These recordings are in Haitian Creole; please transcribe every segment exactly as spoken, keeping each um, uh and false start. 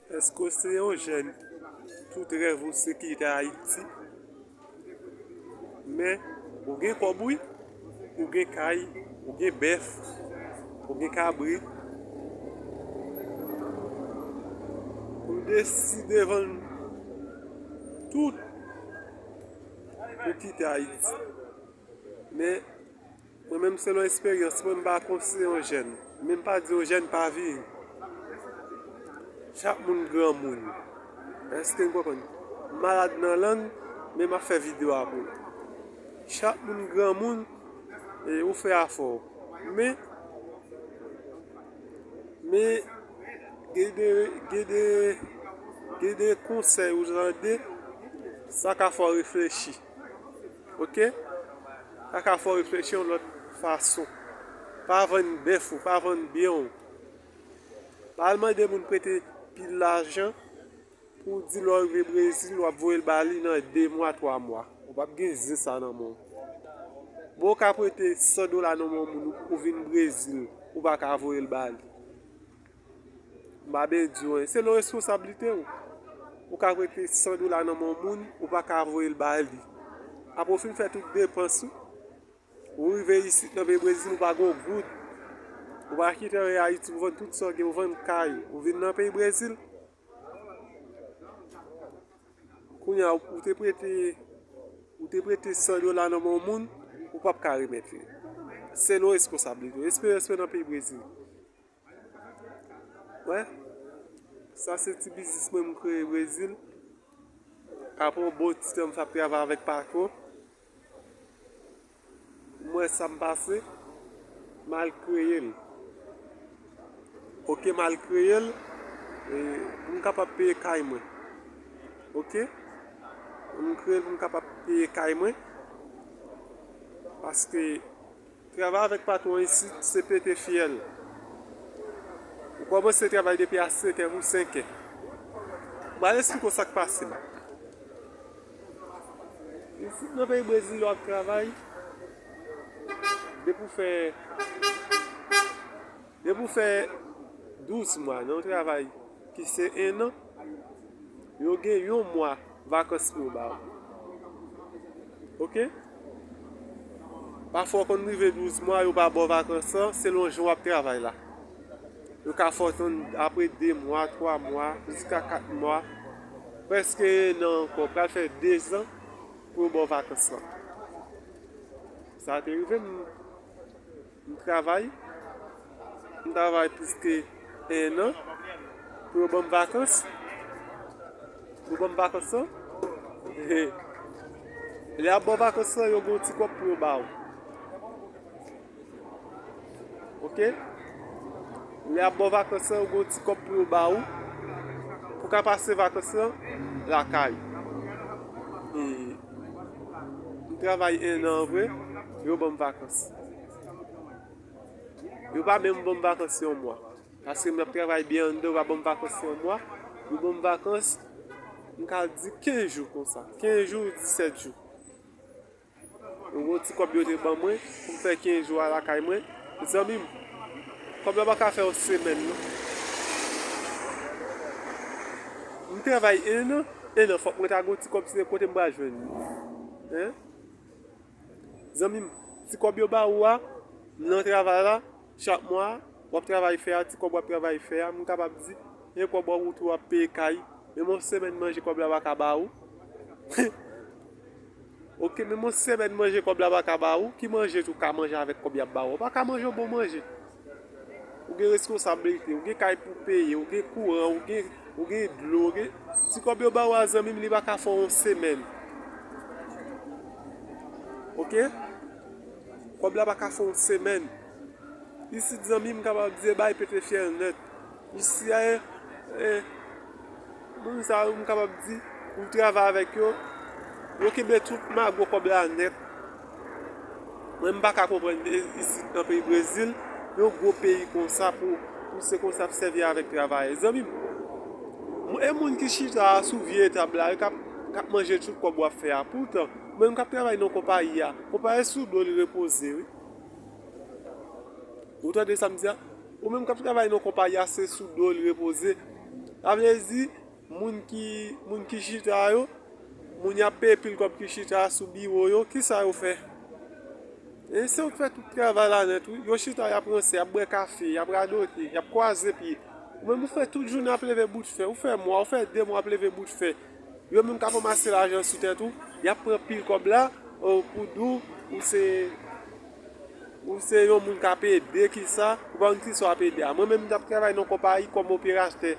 Èske w se yon jèn, tout rèv ou se kite Ayiti? Men, ou gen kòb wi, ou gen kay, ou gen bèf, ou gen kabrit, ou deside vann tout pou kite Ayiti. Men, mwen menm selon esperyans mwen, m pa konseye yon jèn. Men m pa di yon jèn pa vini. Chak moun granmoun. Èske n konprann? M malad nan lang, men m ap fè videyo a pou nou. Chak moun granmoun, e, ou fè afè w. Men, men, gen de, gen de, gen de konsèy ou tande, sa ka fè w reflechi. Oke? Sa ka fè w reflechi yon lòt fason. Pa vann bèf ou, pa vann byen w. Pa al mande moun prete pil lajan pou w di lè w rive Brezil, w ap voye l ba li nan de mwa, twa mwa. Ou p ap gen zen sa nan men w. Bon, ou ka prete san dola nan men yon moun, ou vin Brezil, ou pa ka voye l ba li. M pa byen di w anyen. Se nan responsablite w. Ou ka prete san dola nan men yon moun, ou pa ka voye l ba li. Apre w fin fè tout depans ou, ou rive isit nan peyi Brezil, ou pa gen yon goud. Ou pa kite anyen Ayiti, ou vann tout sa w gen, ou vann kay, ou vin nan peyi Brezil. Kounye a, ou te prete, ou te prete san dola nan men yon moun, ou p ap ka remèt li. Se nan responsablite w. Esperyans mwen nan peyi Brezil. Wè, sa se ti biznis mwen m kreye Brezil. Apre yon bon ti tan m t ap travay avèk patwon, m wè sa m pase, m al kreye l. Oke, m al kreye l, e, pou m kapab peye kay mwen. Oke? M kreye l pou m kapab peye kay mwen. Paske travay avèk patwon isit, se pete fyèl. Ou kòmanse travay depi a sèt è pou senk è. M al esplike w sa k pase m. Isit nan peyi Brezil, lè w ap travay, depi w fè, depi w fè douz mwa nan yon travay ki se en an, yo gen yon mwa vakans pou yo ba w. Oke? Pafwa, w konn rive douz mwa, yo pa ba w vakans lan, selon jan w ap travay la. Yo ka fè w tann apre de mwa, twa mwa, jiska kat mwa, prèske en an ankò, pral fè de zan pou yo ba w vakans lan. Sa te rive m, m travay, m travay plis ke en an pou yo ban m vakans, pou yo ban m vakans lan. Lè y ap ba w vakans lan, yo gen yon ti kòb pou yo ba w. Oke? Lè y ap ba w vakans lan, yo gen yon ti kòb pou yo ba ou, pou w ka pase vakans lan lakay. E, m travay en an vre, yo ban m vakans. Yo pa menm ban m vakans yon mwa. Paske m ap travay byen anndan, yo pa ban m vakans yon mwa. Yo ban m vakans, m ka di kenz jou konsa. Kenz jou, disèt jou. Yon gwo ti kòb yo te ban mwen pou m fè kenz jou a lakay mwen. Zanmi m, kòb la pa ka fè yon semèn, non. M travay en an, en an, fòk mwen ta gen yon ti kòb, se kote m pral jwenn li? Hein? Zanmi m, ti kòb yo ba ou a, nan travay la, chak mwa, w ap travay fè a, ti kòb w ap travay fè a, m kapab di, e kòb w ap wout ou ap peye kay, menm yon semèn manje kòb la pa ka ba ou. Oke, menm yon semèn manje kòb la pa ka ba ou, ki manje tou ka manje avèk kòb y ap ba ou? Ou pa ka manje yon bon manje. Ou gen reskonsablite, ou gen kay pou peye, ou gen kouran, ou gen, ou gen dlo, ou gen, ti kòb yo ba ou a, zanmi m, li pa ka fè w yon semèn. Oke? Kòb la pa ka fè yon semèn. Isit, zanmi m, kapab di, e bay pete fyèl nèt. Isi a, e, e, moun sa yo, m kapab di, ou travay avèk yo, yo kenbe tout mago kòb la nèt. Mwen, m pa ka konprann, e, isit nan peyi Brezil, yon gwo peyi konsa pou, pou se konsa ap sèvi avèk travayè. Zanmi m, e moun ki chita sou vye etab la, yo k ap, k ap manje tout kòb w ap fè a. Poutan, mwen, m k ap travay nan konpayi a, konpayi sou do li repoze, wi. Ou tande sa m di a? Ou menm k ap travay nan konpayi a, se sou do li repoze. Sa vle di, moun ki, moun ki chita yo, moun y ap peye pil kòb ki chita sou biwo yo, kisa yo fè? E se yo k fè tout travay la nèt, wi. Yo chita, y ap ranse, y ap bwè kafe, y ap radote, y ap kwaze pye. Ou menm, ou fè tout jounen ap leve bout fè, ou fè mwa, ou fè de mwa ap leve bout fè. Yo menm k ap ranmase lajan sou tèt ou, y ap pran pil kòb la, o, pou di w, ou se, ou se yon moun k ap ede, kisa, ou pa konn kisa w ap ede a. Mwen menm, m t ap travay nan konpayi kòm operatè.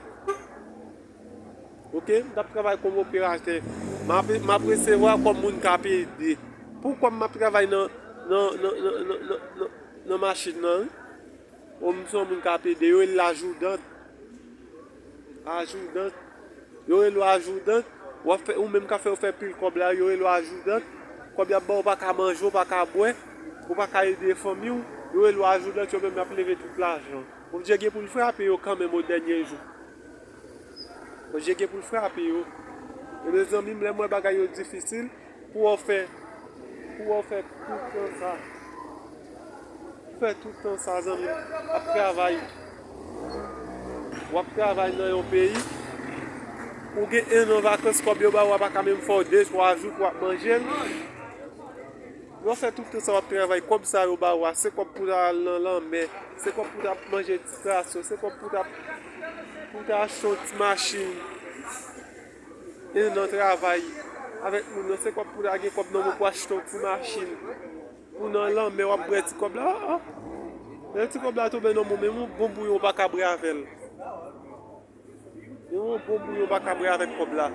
Oke, m t ap travay kòm operatè. M ap, m ap resevwa kòm moun k ap ede. Poukòm m ap travay nan, nan, nan, nan, nan, nan, nan, nan machin nan, wi. O, m se yon moun k ap ede. Yo rele l ajoudant. Ajoudant. Yo rele w ajoudant. W ap fè, ou menm k ap fè, ou fè pil kòb la, yo rele w ajoudant. Kòb y ap ba w, ou pa ka manje, ou pa ka bwè, ou pa ka ede fanmi w. Yo rele w ajoudant, yo menm y ap leve tout lajan. Bondye gen pou l frape yo kanmenm o dènye jou. Bondye gen pou l frape yo. E mezanmi, m lè m wè bagay yo difisil, pou w fè, pou w fè tout tan sa. Fè tout tan sa, zanmi m, ap travay. W ap travay nan yon peyi, ou gen ennan vakans, kòb yo ba w, w pa ka menm fè w de, twa jou pou w ap manje l. Yo fè tout tan sa w ap travay, kòb sa yo ba w a, se kòb pou ta al nan lanmè, se kòb pou ta manje ti kraso, se kòb pou ta, pou ta achte yon ti machin. E nan travay avèk moun nan, se kòb pou ta gen kòb nan men w pou achte yon ti machin. Pou nan lanmè w ap bwè ti kòb la, ah, ah. Lè ti kòb la tonbe nan men w, menm yon bon bouyon w pa ka bwè avè l. Menm yon bon bouyon w pa ka bwè avèk kòb la.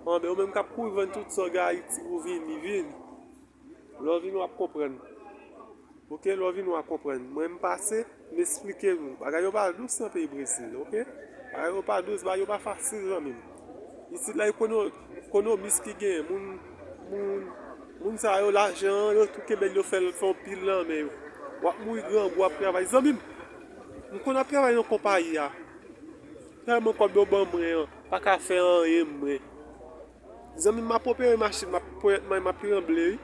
Anben, ou menm k ap kouri vann tout sa w gen Ayiti pou w vini, vini. Lè w vini, w ap konprann. Oke, lè w vini, w ap konprann. Mwen, m pase, m esplike nou. Bagay yo pa dous nan peyi Brezil, oke? Bagay yo pa dous, bagay yo pa fasil, zanmi m. Isit la, ekono-, ekonomis ki genyen, moun, moun, moun sa yo, lajan an, yo tou kenbe l, yo fè l, fè yon pil nan men yo. W ap mouri grangou, w ap travay. Zanmi m, m konn ap travay nan konpayi a. Tèlman kòb yo ban mwen an, pa ka fè anyen mwen. Zanmi m, m ap opere machin, m ap ponyèt mwen, m ap tranble, wi.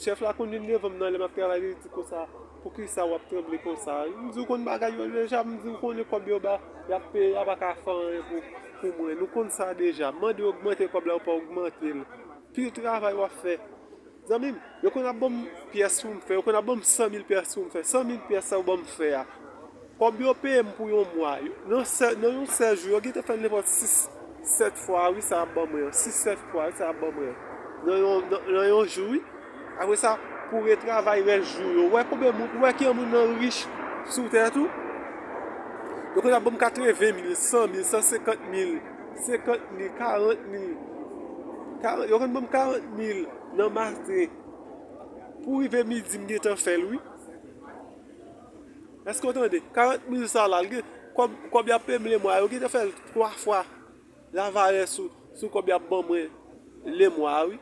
Chèf la konn vin devan m nan lè m ap travay, li di konsa, "Poukisa w ap tranble konsa?" M di, "Ou konn bagay yo deja," m di, "Ou konnen kòb yo ba, y ap peye, y a pa ka fè anyen pou, pou mwen. Nou konn sa deja. Mande yo ogmante kòb la, yo pa ogmante l. Pil travay w ap fè." Zanmi m, yo konn ap ban m pyès pou m fè, yo konn ap ban m san mil pyès pou m fè. San mil pyès sa yo ban m fè a, kòb yo peye m pou yon mwa, yo, nan sè-, nan yon sèz jou, yo gentan fè l nenpòt sis, sèt fwa, wi, sa y ap ban mwen an. Sis, sèt fwa, wi, sa y ap ban mwen an. Nan yon, nan, nan yon jou, wi. Apre sa, pou retravay rès jou yo. Ou wè konbyen moun, ou wè ki yon moun nan rich sou tè tou? Yo konn ap ban m katreven mil, san mil, san senkant mil, senkant mil, karant mil. Karant, yo konn ban m karant mil nan maten. Pou rive midi, m gentan fè l, wi. Èske w tande? Karant mil sa la, l gen, kòb, kòb y ap peye m lemwa, yo gentan fè l twa fwa lavalè sou, sou kòb y ap ban mwen lemwa, wi.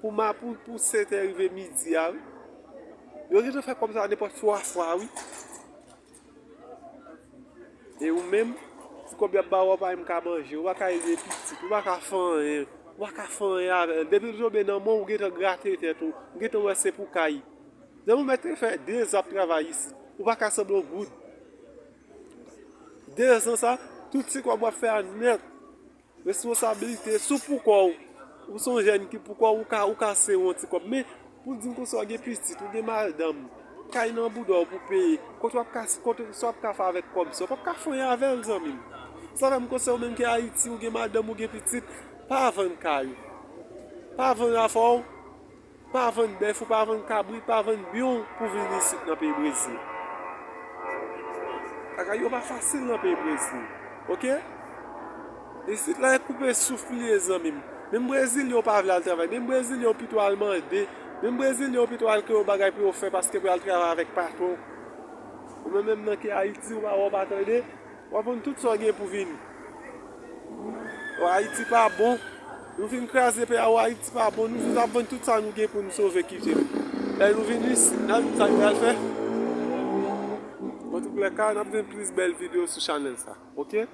Pou ma, pou, pou sèt è rive midi a, wi. Yo gentan fè kòb sa nenpòt twa fwa, wi. E ou menm, ti kòb y ap ba w, w pa menm ka manje, ou pa ka ede pitit, ou pa ka fè anyen, ou pa ka fè anyen avè l. Depi l tonbe nan men w, ou gentan grate tèt ou, ou gentan wè se pou kay. Zanmi, ou mèt te fè de zan ap travay isit, ou pa ka sanble yon goud. De zan sa, tout ti kòb w ap fè a nèt. Responsablite sou pou kò w. Ou se yon jèn ki pou kò w, ou ka, ou ka sere yon ti kòb. Men, pou di m konsa, w gen pitit, ou gen madanm, kay nan bouda w pou peye. Kote w ap ka, kote sa w ap ka fè avèk kòb sa? W p ap ka fè anyen avè l, zanmi m. Sa fè m konsèy ou menm ki Ayiti, ou gen madanm, ou gen pitit, pa vann kay ou. Pa vann afè w. Pa vann bèf ou, pa vann kabrit, pa vann byon w pou vin isit nan peyi Brezil. Bagay yo pa fasil nan peyi Brezil. Oke? Isit la, e koupe souf li ye, zanmi m. Menm Brezilyen yo pa vle al travay. Menm Brezilyen yo pito al mande. Menm Brezilyen yo pito al kreye yon bagay pou yo fè paske pou y al travay avèk patwon. Ou menm menm nan ki Ayiti, ou pa wè, ou pa tande. W ap vann tout sa w gen pou vini. O, Ayiti pa bon. Nou fin kraze peyi a, o, Ayiti pa bon. Nou jis ap vann tout sa nou gen pou nou sove kite l. Lè nou vin isit, n ap di sa nou pral fè. Antouka, n ap jwenn plis bèl videyo sou chanèl sa. Oke?